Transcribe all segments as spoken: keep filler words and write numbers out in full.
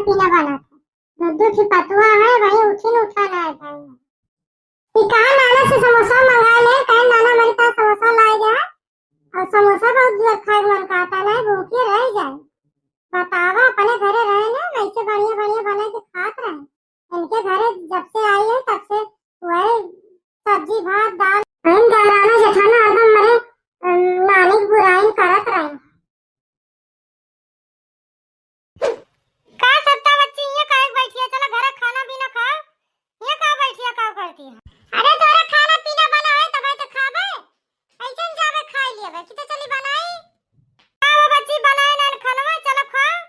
पीना बनात है। दो दो ठे पतुआ है, वही उठी न उठा ना है। कि कहा नाना से समोसा मंगा ले, कहे नाना मेरे पास समोसा लाए गया। और समोसा बहुत देर खाए मन कहता ना, भूखे रह जाए। बतावा, अपने घरे रहे ना, वैसे बढ़िया बढ़िया बना के खात रहे। इनके घरे जब से आई है, तब से वही सब्जी, भात, दाल। हम देवराना जेठाना हरदम मरे, अम, नानी के बुराई करत रहे। का सत्ता बच्ची, ये काहे बैठी है? चला घरे खाना पीना खाओ। ये का बैठी है, का करती है? अरे तोरा खाना पीना बना है, तब तो खाबे। ऐसे न जाबे खाई लेबे कि तो चली बनाई। का वो बच्ची बनाए ना खानवा, चला खाओ।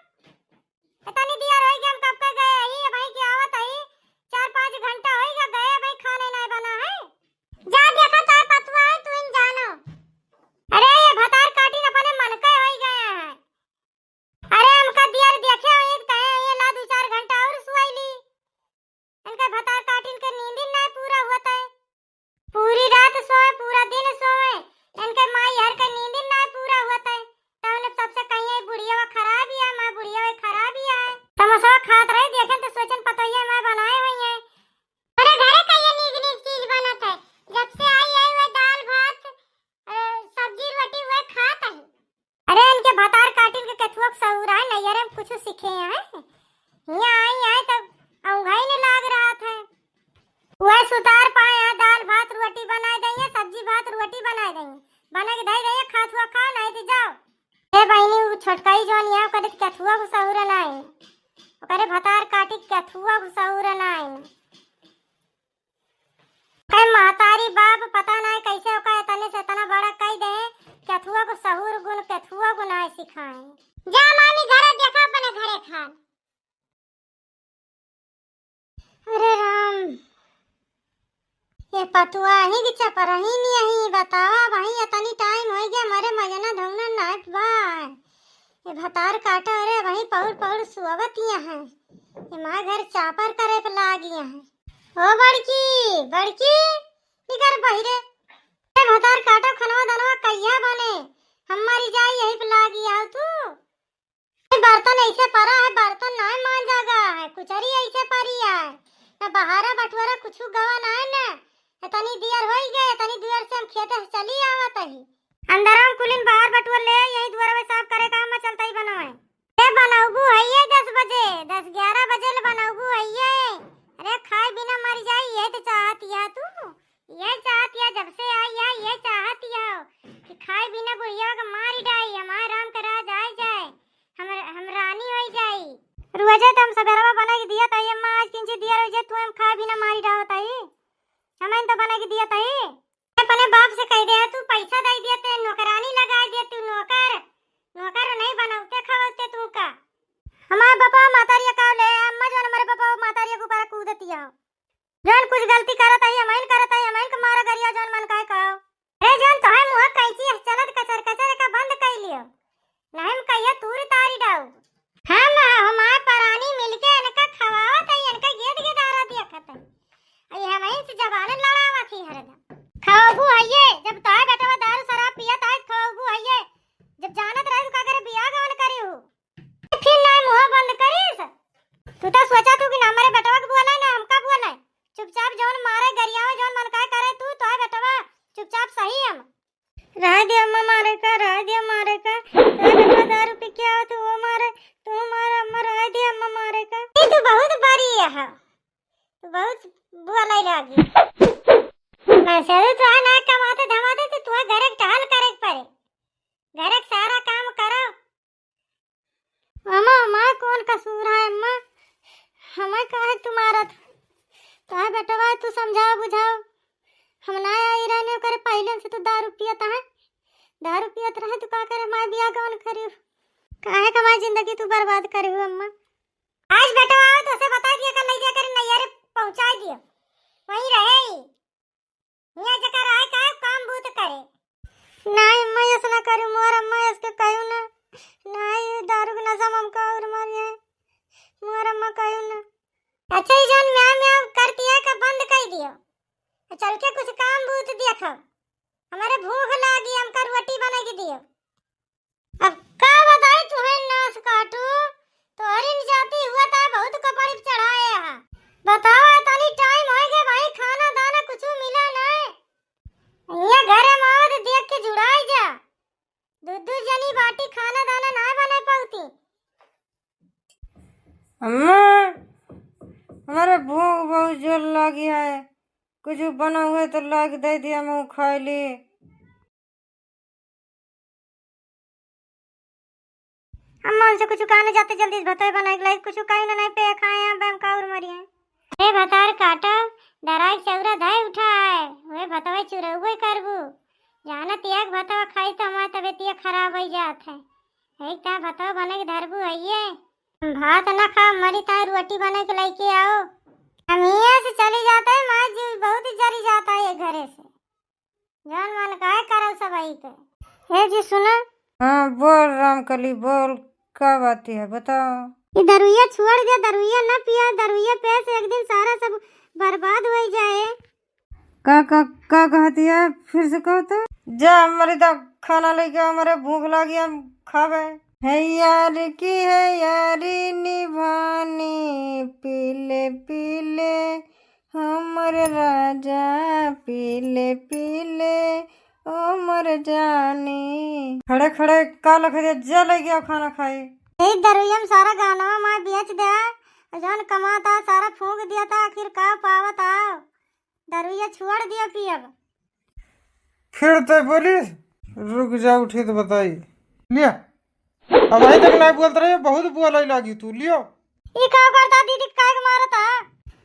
पता नहीं दिया रही कि हम कब के गए ही, अबही के आवत ही, चार पाँच घंटा होई गया गए, अबही खाने नहीं बना है। जा देखा तो पतुआ है, तू इन जानो। अरे ये भतार काटिन अपने मन के होई गए हैं। अरे हमका दियर देखे होई तो कहे ये ला दो चार घंटा और सुआई ली। इनके भतार काटिन के नींद ही नहीं पूरा होता है। पूरी रात सोए, पूरा दिन सोए, इनके माई हर के नींद ही ना पूरा होत है। तौने सबसे कहिए, "बुढ़िया खराब ही है, माँ बुढ़िया खराब ही है।" समोसा खात रहे, देखें तो सोचन पतोहिया माँ बनाए हुई है। अरे घरे कहिए नीक नीक चीज बनत है, जब से आई है वह दाल भात, अ, सब्जी रोटी वह खात है। अरे इनके भतार काटिन के केथुआ के सहूर है, नैहरे में कुछ सीखे हैं। हियाँ आई है तब औंघाई नहीं लाग रहा था। वह सुतार पाए हैं, दाल भात रोटी बनाए देंगे, सब्जी भात रोटी बनाए देंगे, बना के दे देंगे, खात हुआ खाओ, नहीं तो जाओ। ए बहिनी, उ छोटकाई जौन यहाँ करे तो केथुआ को सहूर ना है, ओकरे भतार काटी केथुआ को सहूर ना है। कहे महतारी बाप पता ना है कैसे ओका इतने से इतना बड़ा कह दे, केथुआ को सहूर गुण केथुआ को ना सिखाए। जा मामी घरे देखा अपने घरे खान। अरे राम, ये पतुआ ही के चपरही नहीं यही बतावा भाई, इतनी टाइम हो गया, मरे मजना धौना नाइट बा। ये भतार काटा रे भाई, पौड़ पौड़ सुअवत यहाँ है। ये माँ घर चापर करे पे लाग यहाँ है। ओ बड़की, बड़की, निकर बहिरे। ए भतार काटो, खनवा दनवा कहिया बने? हम मरी जाई यही पे लागी आओ तू। ए बर्तन ऐसे परा है, बर्तन नाय मांजा गा है, कुचरी ऐसे परी है। ना बहारा बटुआरा कुछु गवा ना है ना। इतनी दियर होई गए, इतनी दियर से हम खेते से चली आवत ही। अंदर हम कुलिन बाहर बटुआ ले, यही दुआरा में साफ करे का हम चलता ही बनावे। ए बनौबू हइये दस बजे, दस ग्यारह बजे ले बनौबू हइये। अरे खाए बिना मर जाई, ये तो चाहत या तू, ये चाहत या जब से आई है, ये चाहत या कि खाए बिना बुढ़िया के मारी डाई, हमारे राम के राज आए जाए, हम, हम रानी होई जाई। रुआ जाए तो हम सबेरवा बना के दिया ताई अम्मा, आज किंची दिया रह जाए, तू हम खाए बिना मारी डावत आई, हम तो बना के दिया ताई। अपने बाप से कह दे, "तू पैसा दे दिया, ते नौकरानी लगा दे, तू नौकर, नौकर नहीं बनौते खवौते तू का।" हमार बापा मातारिया का ले, अम्मा जौन हमारे बापा मातारिया के ऊपर कूदतिया। जौन कुछ गलती करत है, हमइन करत है, हमइन के मारा गरिया जौन मन कहे कहो। अरे जौन तोहे मुँह कैंची है, चलत कचर कचर का बंद कर लियो। नहीं हम कहिया तूर तारी डाऊ। हम हमार परानी मिलके इनका खवावत है, इनका गेद गेदारा देखत है। आई हमइन से जबान लड़ावत ही हरदम। खवाबू हइये, जब तोहार बेटवा दारू शराब पियत है, खवाबू हइये। जब जानत रहे तो का करे बियाह गवन करे हो? फिर ना मुँह बंद करिस। तू तो सोचा तू कि ना हमारे बेटवा के बोला ना हमका बोला। चुपचाप जौन मारे गरियावे जौन मन का करे तू, तोहार बेटवा चुपचाप सही हम। रह दे अम्मा मारे का, रह दे मारे का। तोहार बेटवा दारू पी के आवत वो मारे, तू मार अम्मा, रह दे अम्मा मारे का। ये तू बहुत बड़ी है। तू बहुत बोले लागी। मैं से तो ना कमाते धमाते तो तू घर के टहल करे के पड़े। घर के सारा काम करो। अम्मा, हमार कौन कसूर है अम्मा? हमें काहे तू मारत? तोहार बेटवा तू समझाओ बुझाओ। हम ना आई रहने ओकरे पहले से तू दारू पियत है। दारू पियत रहे तू का करे हमार बियाह गवन करियो? काहे का हमार जिंदगी तू बर्बाद करियो अम्मा? आज बेटवा आओ तो उसे बता दिया कर ले जाकर नैहरे पहुंचा दियो। वहीं रहे ही। हियाँ जकर आए का काम बूत करे। नाहीं अम्मा, ऐसा ना करू मोर अम्मा, इसके कहू ना। नाहीं, दारू के नशा में हमका और मर जाए। मोर अम्मा कहू ना। अच्छा, ये जौन म्याऊ म्याऊ करती है का बंद कर दियो। चल के कुछ काम बूत देखो। हमारे भूख लागी, हमका रोटी बना के दियो। अब का बताई तुहे नास काटू, तोहरी न जाती हुआ ता अम्मा, हमरे भूख बहुत जोर लागी है, कुछ बना हुए तो लाग दे दिया, हम खाई ली। अम्मा, उनसे कुछ कहा न जाते, जल्दी से भतवे बनाए के लाई, कुछ कहीं ना नहीं पे खाए हैं, हम का और मरी हैं। ए भतार काटो, दराई चौरा धय उठा है, वे भतवे चुरौबे करबू। जानत एक भतवा खाई तो हमार तबियतिया खराब हो जात है। एक ता भतवा बने के धरबू है ये। भात ना खा, मरी ता रोटी बने के लेके आओ। हम हियां से चली जाते हैं, माँ जी बहुत जरी जाता है ये घरे से। जौन मन काहे करल सब आई के। ए जी सुना। हाँ बोल रामकली बोल, का बात है बताओ। ये दरुइया छोड़ दे, दरुइया ना पिया, दरुइया पे से एक दिन सारा सब बर्बाद हो जाए। का का का कहती है, फिर से कहो तो। जा मरी दा, खाना लेके आ, हमारे भूख लगी, हम खावे। है यार की है यारी निभानी, पीले पीले हमर राजा, पीले पीले ओ मोर जानी। खड़े खड़े का लख दे, जा ले गया खाना खाए। ए दरुइया में सारा गाना माँ बेच दे, जौन कमाता सारा फूंक दिया था, आखिर का पावत आओ। दरुइया छोड़ दिया पियब। फिर ते बोली, रुक जा उठी तो बताई। लिया, अब वहीं तक नहीं बोलत रहे, बहुत बोले लागी तू। लियो। ई का करता दीदी, काहे के मारता?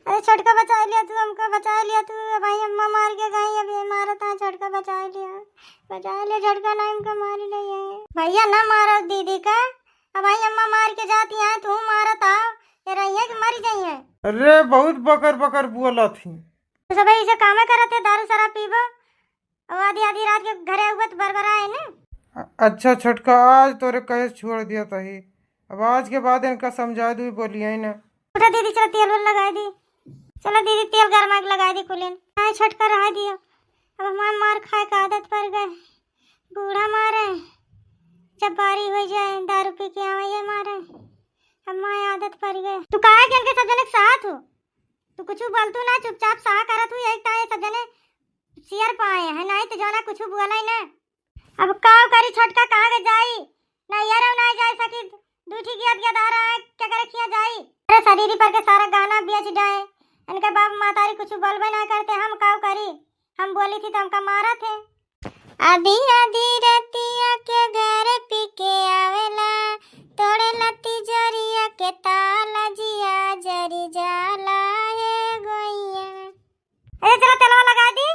अरे छोटका बचा लिया तू, हमका बचा लिया तू। अब भाई अम्मा मार के गई, अब ये मारता है, छोटका बचा लिया, बचा लिया छोटका, ना हमका मारी नहीं है। भैया ना मारो दीदी का, अब भाई अम्मा मार के जाती है, तू मारता, ये रही है कि मरी जाई है। अरे बहुत बकर बकर बोला थी। तो सब इसे कामे करत है, दारू शराब पीबो, अब आधी आधी रात के घरे आउबा तो बरबराए ना। अ-, अच्छा छोटका, आज तोरे कहे से छोड़ दिया तही, अब आज के बाद इनका समझा दू, बोलिए ना। उठा दीदी, चलो तेल वेल लगाई दी, चलो दीदी तेल गरमा के लगाई दी कुलिन। नहीं छोटका रहा दियो, अब हमार मार खाए के आदत पड़ गए, बूढ़ा मारे, जब बारी हो जाए दारू पी के आवे ये मारे, अब माए आदत पड़ गए। तू काहे के इनके सब जने के साथ हो? तू कुछ बोलतू ना, चुपचाप सहा करत हूँ, यही ताए सब जने सियर पाए हैं, नहीं तो जौना कुछ बोले ना। अब का करी छोटका, कहाँ के जाई? ना ये रहो ना जाए सकी, दू ठी गियत गियदारा है, क्या करे किया जाई? अरे शरीर पर के सारा गाना बेच डाए, इनके बाप मातारी कुछ बोलबे ना करते, हम का करी? हम बोली थी तो हमका मारा थे। आधी आधी रतिया के घर पी के आवेला, तोड़ेला तिजोरिया के ताला, जिया जरी जाला हे गोइया। अरे चलो तेलवा लगा दी।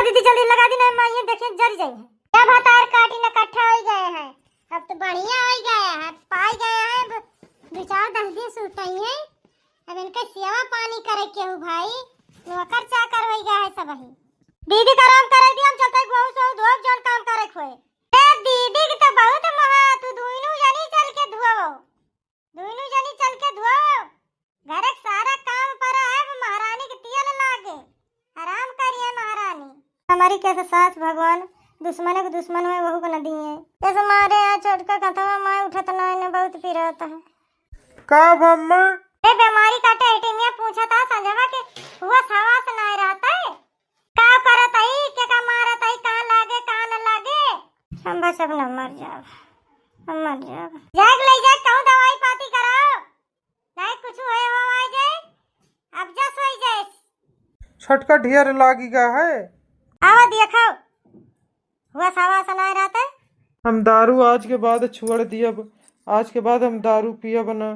दीदी जल्दी लगा दी, नहीं माँ ये देखिए जरी जाई है। क्या भतार काटी न कट्ठा हो गए हैं, अब तो बढ़िया हो गए हैं, पाई गए हैं, अब दो चार दस दिन सुतई है, अब इनके सेवा पानी करे के हो भाई, नौकर चाकर हो गया है सब ही। दीदी का आराम करे दी, हम चलते गहूँ सोहू धोब जौन काम करे खोए। ए दीदी के तो बहुत महा, तू दुइनू जनी चल के धोओ, दुइनू जनी चल के धोओ। घर के सारा काम पर है, अब महारानी के तेल लागे, आराम करिए महारानी। हमारी कैसे सास भगवान दुश्मन के दुश्मन हुए, वहू को न दिए। कैसे मारे आ छोटका कथवा माय उठत ना है, बहुत पिरात है। का बम्मा? ए बीमारी का टेहटिमिया पूछा था संजवा के हुआ हवास ना रहता है। का करत हई, के का मारत हई, कहाँ लागे, कहाँ न लागे? हम बस अब न मर जाब, हम मर जाब। जाए के ले जाए, कहूँ दवाई पाती कराओ, नहीं कुछ होए हो आ जाए, अब जा सोई जाए। छटका ढेर लागी गा है। आवा देखो, हुआ सवा सनाए रहते। हम दारू आज के बाद छोड़ दियब, आज के बाद हम दारू पियब ना।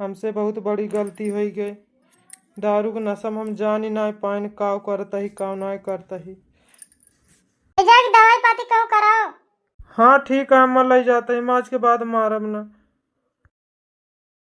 हमसे बहुत बड़ी गलती होइ गई। दारू के नशा में हम जानी नाय पाइन, काव करत ही, काव नाय करत ही। ले जाके दवाई पाती कहूँ कराओ। हाँ ठीक है, हम ले जाते हैं, आज के बाद मारब ना।